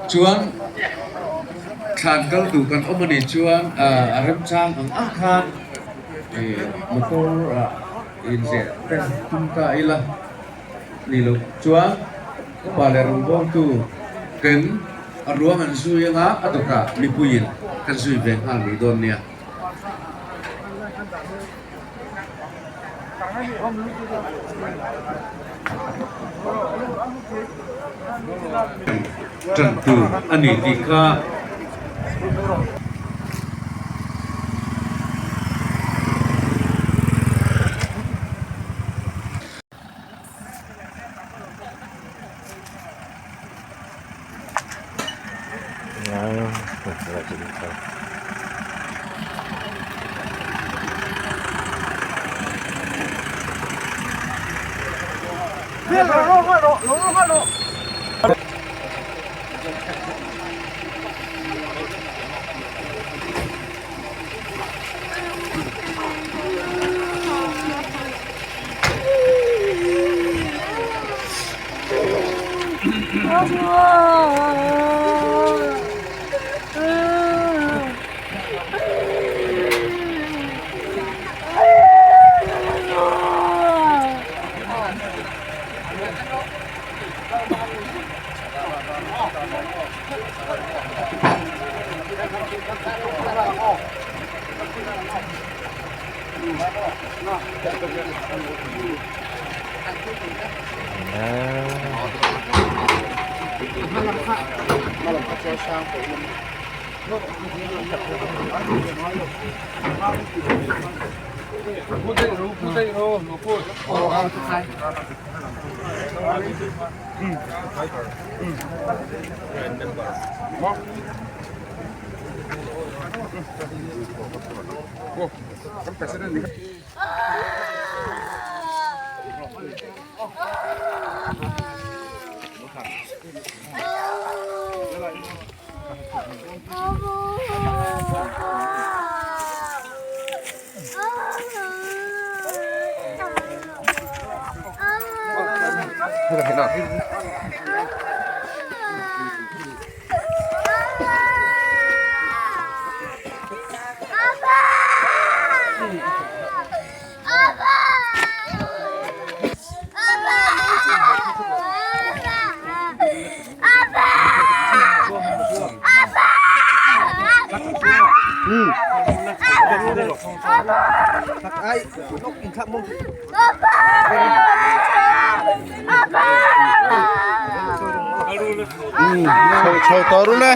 Chuan thlan kal duh kan awm a nih chuan a remchang ang ang khan motor ah inzeh te tum ta ila ni loh chuan upa leh rawngbawltu ten a ruang an zui anga a dawtah mipuiin kan zui ve nghal mai dawn nia. Tantu a ni tih kha. Chho chho tawh ru le.